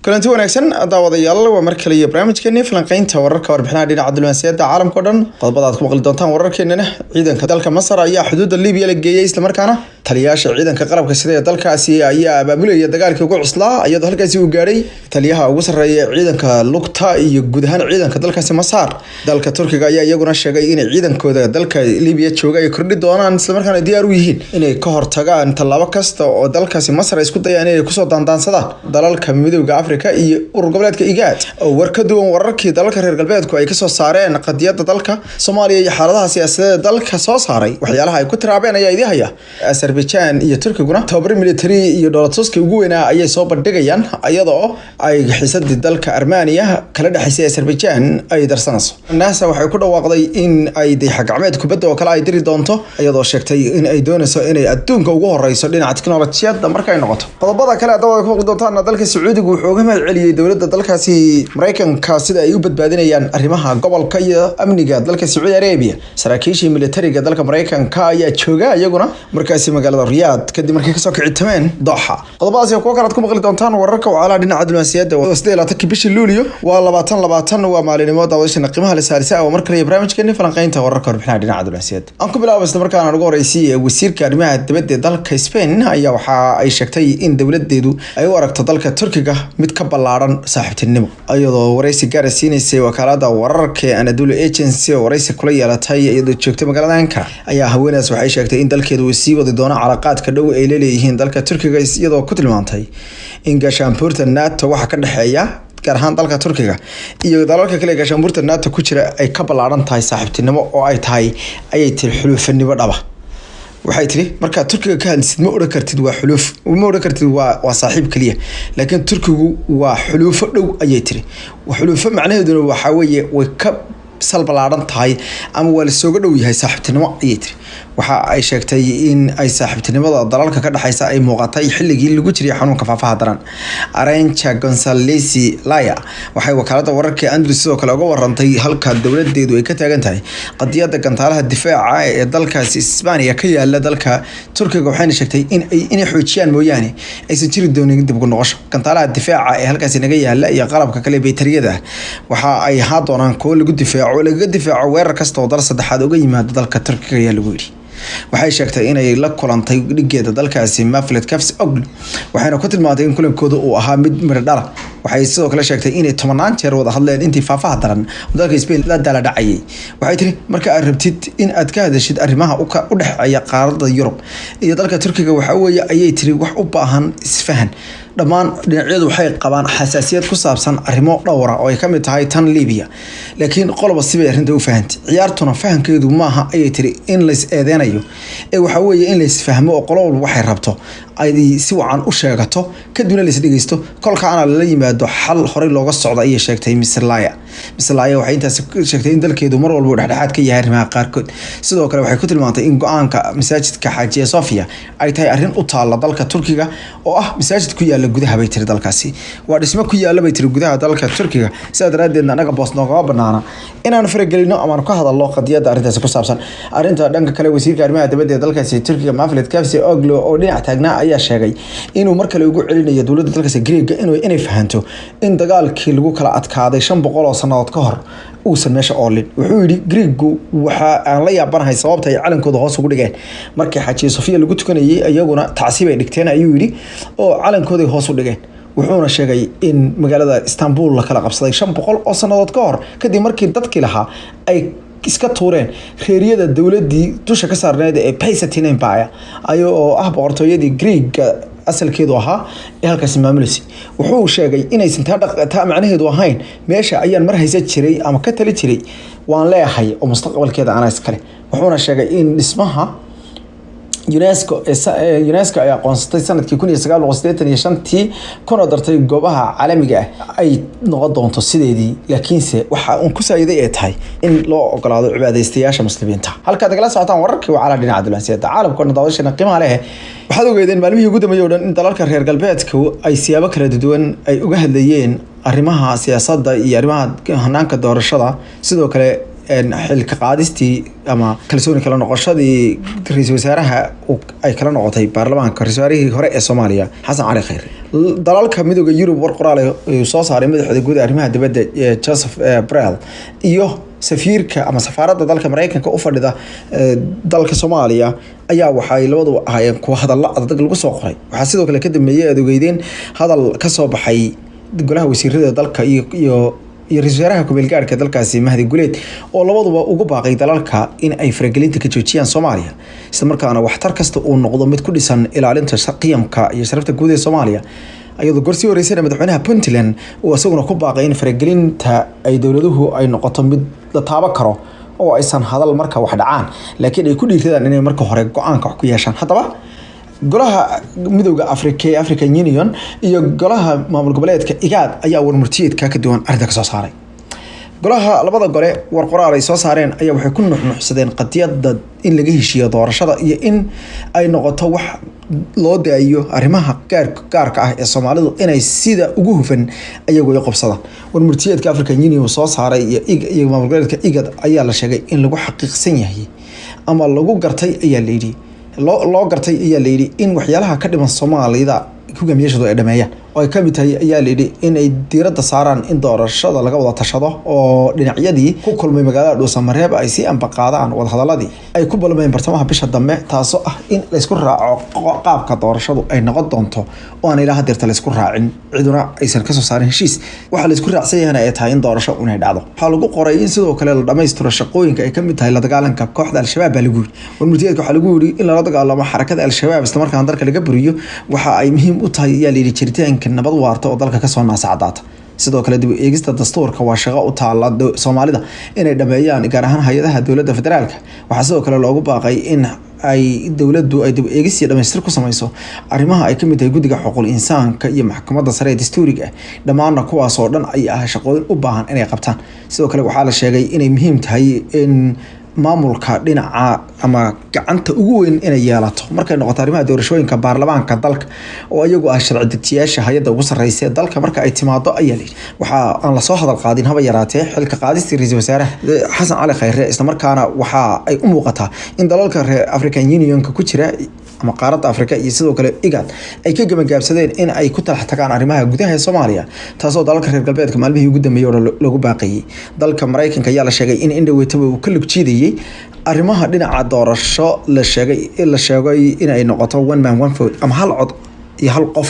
Kulanti wanaagsan, daawadayaal. Waa mar kale iyo barnaamijkeeni falanqeynta wararka, warbixinaha dhinaca diblomaasiyadda caalamka o dhan. Qodobada aad ku maqli doontaan wararkeenana: ciidanka dalka Masar ayaa xuduudda Libiya la geeyey, islamarkaana taliyayaasha ciidanka qalabka sida ee dalkaasi ayaa abaabulaya dagaalkii ugu cuslaa, iyadoo halkaasi uu gaadhay taliyaha ugu sarreeya ciidanka lugta iyo guud ahaan ciidanka dalkaasi Masar. Dalka Turkiga ayaa iyaguna sheegay inay ciidankooda dalka Libiya jooga ay kordhi doonaan, islamarkaana diyaar u yihiin inay ka hortagaan tallaabo kasta oo dalkaasi Masar ay isku dayaan inay kusoo daandaansadaan. Dalalka Midowga Afrika iyo urur goboleedka IGAD oo war ka duwan wararkii dalalka reer galbeedku ay kasoo saareen qadiyadda dalka Soomaaliya iyo xaaladaha siyaasadeed ee dalka soo saaray, waxyaalaha ay ku tiraabeen ayaa idii haya. Azerbaijan iyo Turkiguna tababar military iyo dhoolatuska ugu weynaa ayay soo bandhigayaan, iyadoo ay xiisadii dalka Armenia kala dhexaysay Azerbaijan ay darsanayso. NASA waxay ku dhawaaqday in ay dayax gacmeed kubadda oo kale ay diri doonto, iyadoo sheegtay in ay doonayso inay adduunka ugu horeyso dhinaca teknolojiyadda markay noqoto. Qodobada kale haddaba ay ku maqli doontaan: dalka Sacuudigu wuxuu uga mahad celiyey dowladda dalkaasi Mareykanka sida ay u badbaadinayaan arrimaha gobolka iyo amniga dalka Sacuudi Arabia. Saraakiishii militariga dalka Mareykanka ayaa jooga iyaguna markaasi magaalada Riyaad kadib markay kasoo kicitameen Dooxa. Qodobadaas iyo kuwo kale aad ku maqli doontaan wararka wacalaha dhinaca diblomaasiyadda. Waa 28-kii bishii Luulyo, waa 2020, waa maalinimo daawadashana qiimaha la saalisa. Waa mar kale iyo barnaamijkeeni falanqeynta wararka, warbixinaha dhinaca diblomaasiyadda. Aan ku bilaabo isla markaana ugu horeysiiye: wasiirka arrimaha dibadda ee dalka Spain ayaa waxa ay sheegtay in dowladeedu ay u aragto dalka Turkiga mid ka ballaaran saaxiibtinimo. Iyadoo wareysi gaara siinaysay wakaalada wararka ee Anadolu Agency oo wareysi kula yeelatay iyadoo joogtay magaalada Ankara, ayaa haweenaas waxay sheegtay in dalkeedu uu sii wadi doono calaqaadka dhow ay leeyihiin dalka Turkiga, iyadoo ku tilmaantay in gaashaanbuurta NATO waxa ka dhexeeya, gaar ahaan dalka Turkiga iyo dalalka kale ee gaashaanbuurta NATO ku jira, ay ka ballaaran tahay saaxiibtinimo oo ay tahay, ayay tiri, xulufanimo dhaba. Waxay tiri, markaad Turkiga ka hadlisid, ma odhan kartid waa xuluuf, ma odhan kartid waa saaxiib keliya, laakiin Turkigu waa xuluufo dhow, ayay tiri. Xuluufo macnaheeduna waxaa weeye way ka sal ballaaran tahay ama waa lasooga dhow yahay saaxiibtinimo, ayay tiri. Waxa ay sheegtay in ay saaxiibtinimada dalalka ka dhexeysa ay muuqatay xilligii lagu jiray xanuunka faafaha daran. Arancha Gonzalez Laya waxay wakaalada wararka Andrew sidoo kale uga warantay halka dowladeedu ay ka taagan tahay qadiyadda gantaalaha difaaca ee dalkaasi Isbaaniya ka yaala dalka Turkiga, waxayna sheegtay in ay inay xoojiyaan mooyaane aysan jiri doonin dib ugu noqosho. Gantaalaha difaaca ee halkaasi naga yaala iyo qalabka kale baytariyada waxa ay ahaa doonaan kuwo lagu difaaco, lagaga difaaco weerar kasta oo dal saddexaad uga yimaado dalka Turkiga, ayaa lagu yidhi. Waxay sheegtay inay la kulantay dhigeeda dalkaasi Mevlut Cavusoglu, waxayna ku tilmaantay in kulankooda uu ahaa mid midho dhala. Waxay sidoo kale sheegtay inay tobanaan jeer wada hadleen intii faafaha daran dalka Spain la dala dhacayay. Waxay tiri, marka aad rabtid in aad ka hadashid arrimaha u dhexeeya qaaradda Yurub iyo dalka Turkiga, waxa weeye, ayay tiri, wax u baahan isfahan. Dhammaan dhinacyadu waxay qabaan xasaasiyad ku saabsan arrimo dhowra oo ay ka mid tahay tan Libiya, laakiin qoloba sibay arrinta u fahantay. Ciyaartuna fahamkeedu maaha, ayay tiri, in lays eedeynayo ee waxa weeye in lays fahmo oo qolo walba waxay rabto ay si wacan u sheegato, kadibna lays dhegeysto, kolkaana lala yimaado xal horey looga socdo, ayay sheegtay Mr Laya. Mr Laya waxay intaas sheegtay in dalkeedu mar walba uu dhexdhexaad ka yahay arrimaha qaarkood. Sidoo kale waxay ku tilmaantay in go-aanka masaajidka Xaajiya Sofia ay tahay arrin u taalla dalka Turkiga, oo ah masaajid ku yaala gudaha, bay tiri, dalkaasi. Waa dhismo ku yaala, bay tiri, gudaha dalka Turkiga, sidaa daraadeedna annaga boos noogama banaana inaanu faragelino amaanu ka hadalno qadiyadda arrintaasi ku saabsan. Arrinta dhanka kale, wasiirka arrimaha dibadda ee dalkaasi Turkiga Mevlut Cavusoglu oo dhinac taagnaa ayaa sheegay inuu mar kale ugu celinayo dowladda dalkaasi Greega inay fahanto in dagaalkii lagu kala adkaaday 500 oo sannadood ka hor uusan meesha oolin. Wuxuu yidhi, Greegu waxa aan la yaabanahay sababta ay calankooda hoos ugu dhigeen markii Xaajiya Sofiya lagu tukanayay. Iyaguna tacsi bay dhigteen, ayuu yidhi, oo calankooday hoos u dhigeen. Wuxuuna sheegay in magaalada Istanbul la kala qabsaday 500 oo sannadood ka hor, kadib markii dadkii lahaa ay iska tuureen reeryada dowladii dusha ka saarneyd ee Byzantine Empire, ay oo ah boqortooyadii Greega asalkeedu ahaa ee halkaasi maamulaysa. Wuxuu sheegay inaysan taa macnaheedu ahayn meesha ayaan mar haysan jiray ama ka tali jiray waan leeyahay oo mustaqbalkeeda anaa iskale. Wuxuuna sheegay in dhismaha UNESCO ay aqoonsatay sanadkii 1985-tii kuna dartay goobaha caalamiga ah ay noqon doonto sideedii, laakiinse waxa uun ku saayiday ay tahay in loo ogolaado cibaadaystayaasha Muslimiinta. Halkaad nagala socotaan wararkii wacalaha dhinaca diblomaasiyadda caalamka oo dhan, daawashana qiimaha leh, waxaad ogeedeen maalmihii ugu dambeeyay oo dhan in dalalka reer galbeedku ay siyaabo kala duwan ay uga hadlayeen arrimaha siyaasadda iyo arrimaha hanaanka doorashada. Sidoo kale Xilka qaadistii ama kalsooni kala noqoshadii ra-iisul wasaaraha ay kala noqotay baarlamaanka, ra-isul wasaarihii hore ee Soomaaliya Xasan Cali Khayre. Dalalka Midooda Yurub war qoraal uu soo saaray madaxda guud arrimaha dibadda Joseph Borrell iyo safiirka ama safaaradda dalka Mareykanka u fadhida dalka Soomaaliya ayaa waxay labaduba ahaayeen kuwa hadallo adag lagu soo qoray. Waxaa sidoo kale ka dambeeyay, aad ogeydeen, hadal ka soo baxay golaha wasiirada dalka iyo ra-iisul wasaaraha ku-meel gaarka dalkaasi Mahdi Guleed, oo labaduba ugu baaqay dalalka in ay faragelinta ka joojiyaan Soomaaliya, isla markaana waxtar kasta uu noqdo mid ku dhisan ilaalinta qiyamka iyo sharafta guud ee Soomaaliya. Iyadoo gorsii horeysana madaxweynaha Puntland uu isaguna ku baaqay in faragelinta ay dowladuhu ay noqoto mid la taaban karo oo aysan hadal marka wax dhacaan, laakiin ay ku dhiiradaan inay marka hore go-aanka wax ku yeeshaan. Haddaba golaha Midowda Africa ee African Union iyo golaha maamul goboleedka IGAD ayaa warmurtiyeedka ka duwan arrinta kasoo saaray. Golaha labada gole war qoraal ay soo saareen ayaa waxay ku nuxnuxsadeen qadiyadda in laga heshiiyo doorashada iyo in ay noqoto wax loo daayo arrimaha gaarka ah ee Soomaalidu inay sida ugu hufan ayagu ay qabsadaan. Warmurtiyeedka African Union soo saaray iyo maamul goboleedka IGAD ayaa la sheegay in lagu xaqiiqsan yahay ama lagu gartay, ayaa layidhi, loo gartay, ayaa layidhi, in waxyaalaha ka dhiman Soomaalida hogaamiyaashoodu ay dhameeyaan, oo ay kamid tahay, ayaa layidhi, in ay diiradda saaraan in doorashada laga wada tashado oo dhinacyadii ku kulmay magaalada Dhuusamareeb ay sii ambaqaadaan wadahadaladii ay ku balmeen bartamaha bisha dambe, taasoo ah in laysku raaco qaabka doorashadu ay noqon doonto, oo aan ilaa hadeerta laysku raacin, ciduna aysan kasoo saarin heshiis. Waxaa laysku raacsan yahana ay tahay in doorasho unay dhacdo. Waxaa lagu qoray in sidoo kale la dhamaystiro shaqooyinka ay kamid tahay la dagaalanka kooxda Al-Shabaab, baa lagu yiri warmurtiyeedka. Waxaa lagu yiri in lala dagaalamo xarakada Al-Shabaab islamarkaana dalka laga buriyo waxa ay muhiim u tahay, ayaa layidhi, jiritaanka nabad waarta oo dalka kasoo naasacdaata. Sidoo kale dib u eegista dastuurka waa shaqo u taala Soomaalida inay dhameeyaan, gaar ahaan hay-adaha dowladda federaalka. Waxaa sidoo kale loogu baaqay in ay dowladdu ay dib eegis iyo dhamaystir ku sameyso arrimaha ay kamid tahay guddiga xuquuqul insaanka iyo maxkamadda sare ee dastuuriga ah. Dhammaanna kuwaas oo dhan ay ah shaqooyin u baahan inay qabtaan. Sidoo kale waxaa la sheegay inay muhiim tahay in maamulka dhinaca ama gacanta ugu weyn inay yeelato markay noqoto arrimaha doorashooyinka baarlamaanka dalka, oo iyagu ah sharci dejiyaasha hay-adda ugu sarreysa ee dalka marka ay timaado, ayaa layidhi. Waxa aan lasoo hadal qaadin haba yaraatee xilka qaadistii ra-iisul wasaaraha Xasan Cali Khayre, islamarkaana waxa ay u muuqataa in dalalka reer African Unionka ku jira ama qaaradda Afrika iyo sidoo kale IGAD ay ka gabagaabsadeen in ay ku talax tagaan arrimaha gudaha ee Soomaaliya, taasoo dalalka reer galbeedka maalmihii ugu dambeeyey oo dhan loogu baaqayay. Dalka Mareykanka ayaa la sheegay in indhaweytaba uu ka lug jiidayay arrimaha dhinaca doorasho la sheegay in ay noqoto one man one vote ama hal cod iyo hal qof,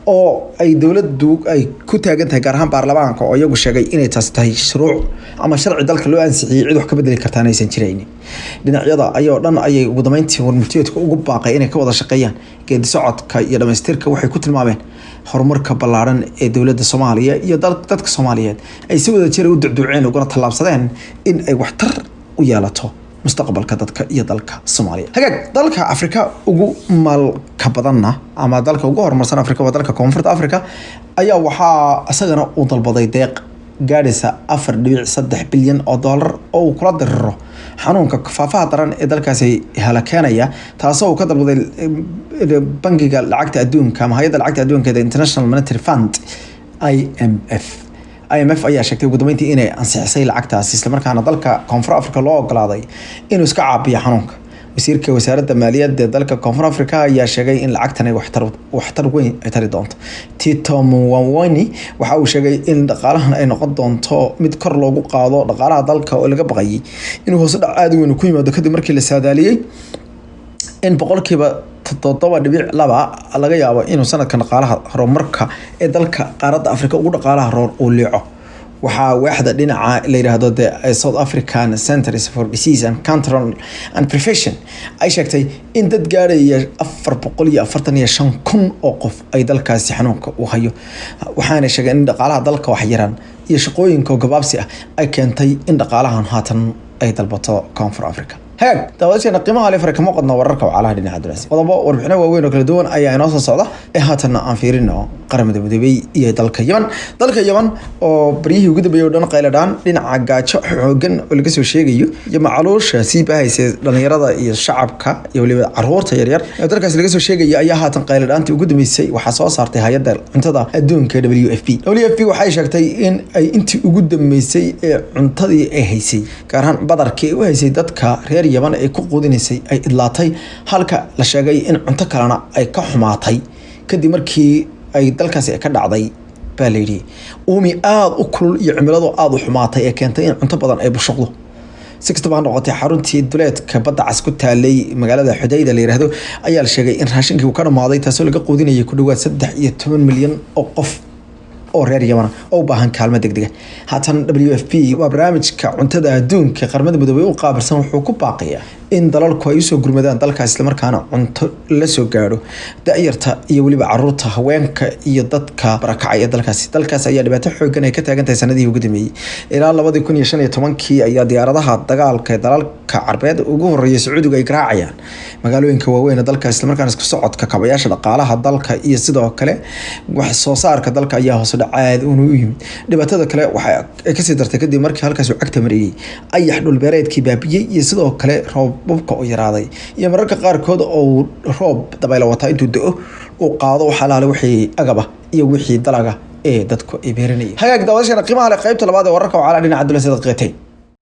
oo ay dowladdu ay ku taagan tahay, gaar ahaan baarlamaanka, oo iyagu sheegay inay taas tahay shuruuc ama sharci dalka loo ansixiyey, cid wax ka bedeli kartaan aysan jiraynin. Dhinacyada ayoo dhan ayay ugu dambeyntii warmurtiyeedka ugu baaqay inay ka wada shaqeeyaan geedi socodka iyo dhamaystirka waxay ku tilmaameen horumarka ballaaran ee dowladda Soomaaliya iyo dadka Soomaaliyeed ay si wada jira u ducduuceen uguna tallaabsadeen in ay waxtar u yeelato mustaqbalka dadka iyo dalka Soomaaliya. Hagaag, dalka Afrika ugu maalka badanna ama dalka ugu horumarsan Afrika waa dalka Koonfurta Afrika, ayaa waxaa isagana uu dalbaday deeq gaadhaysa 4.3 bilyan oo dollar oo uu kula diriro xanuunka faafaha daran ee dalkaasi halakeenaya, taasoo uu ka dalbaday bangiga lacagta adduunka ama hay-adda lacagta adduunka, the International Monetary Fund, IMF. IMF ayaa sheegtay ugu dambeyntii inay ansixisay lacagtaasi, islamarkaana dalka Koonfur Africa loo ogolaaday inuu iska caabiyo xanuunka. Wasiirka wasaaradda maaliyadda ee dalka Koonfur Africa ayaa sheegay in lacagtan ay waxtar weyn ay tari doonto. Tito Mboweni waxa uu sheegay in dhaqaalahan ay noqon doonto mid kor loogu qaado dhaqaalaha dalka oo laga baqayay inuu hoos u dhac aada weyn ku yimaado, kadib markii la saadaaliyey in 7.2% laga yaabo inuu sanadkan dhaqaalaha horumarka ee dalka qaaradda Afrika ugu dhaqaalaha roor uu liico. Waxaa waaxda dhinaca la yidhaahdo the South African Centers for Disease and Control and Prevention ay sheegtay in dad gaaraya 445,000 oo qof ay dalkaasi xanuunka u hayo, waxaana sheegeen in dhaqaalaha dalka wax yaraan iyo shaqooyinka oo gabaabsi ah ay keentay in dhaqaalahan haatan ay dalbato Koonfur Africa. Hagaag, daawadasheena qiimaha leh, fara kama qodna wararka wacalaha dhinaca diblomaasi. Qodobo warbixino waaweyn oo kala duwan ayaa inoo soo socda ee haatanna aan fiirino Qaramada Midoobey iyo dalka Yemen. Dalka Yemen oo baryihii ugu dambeeyay oo dhan qayladhaan dhinaca gaajo xoogan oo laga soo sheegayo iyo macaluusha sii baahaysa dhalinyarada iyo shacabka iyo weliba caruurta yaryar ee dalkaasi laga soo sheegayo ayaa haatan qayladhaantii ugu dambeysay waxaa soo saartay hay-adda cuntada adduunka WFP. WFP waxay sheegtay in ay intii ugu dambeysay ee cuntadii ay haysay, gaar ahaan badarkii ay u haysay dadka reer Yemen ay ku quudinaysay, ay idlaatay, halka la sheegay in cunto kalena ay ka xumaatay kadib markii ay dalkaasi ka dhacday, baa layidhi, uumi aada u kulul iyo cimiladu aada u xumaatay ee keentay in cunto badan ay bushuqdo. Si kastaba ha noqotay, xaruntii duleedka Badda Cas ku taalay, magaalada Xudayda la yiraahdo, ayaa la sheegay in raashinkii uu ka dhamaaday, taasoo laga quudinayay ku dhawaad 13 milyan oo qof oo reer Yemen oo u baahan kaalmo degdega. Haatan WFP waa barnaamijka cuntada adduunka Qaramada Midoobey u qaabilsan, wuxuu ku baaqayaa in dalalku ay usoo gurmadaan dalkaas, islamarkaana cunto la soo gaadho da-yarta iyo weliba caruurta, haweenka iyo dadka barakacay ee dalkaasi. Dalkaas ayaa dhibaato xoogan ay ka taagan tahay sanadihii ugu dambeeyey. Ilaa 2015-kii ayaa diyaaradaha dagaalka ee dalalka Carbeed, ugu horeeya Sacuudiga, ay garaacayaan magaalooyinka waaweyn ee dalka, islamarkaana isku socodka kabayaasha dhaqaalaha dalka iyo sidoo kale wax soo saarka dalka ayaa hoos u dhac aad uuna u yimid. Dhibaatada kale waxa ay kasii dartay kadib markii halkaas uu cagta mariyey ayax dhulbeereedkii baabiyey iyo sidoo kale roobabka oo yaraaday iyo mararka qaarkood oo roob dabaylo wataa intuu do-o uu qaado waxa alaale wixii agaba iyo wixii dalaga ee dadku ay beeranayeen. Hagaag, daawadayaasheena qiimaha leh, qaybta labaad ee wararka wacala dhinaca dowladda qeetay.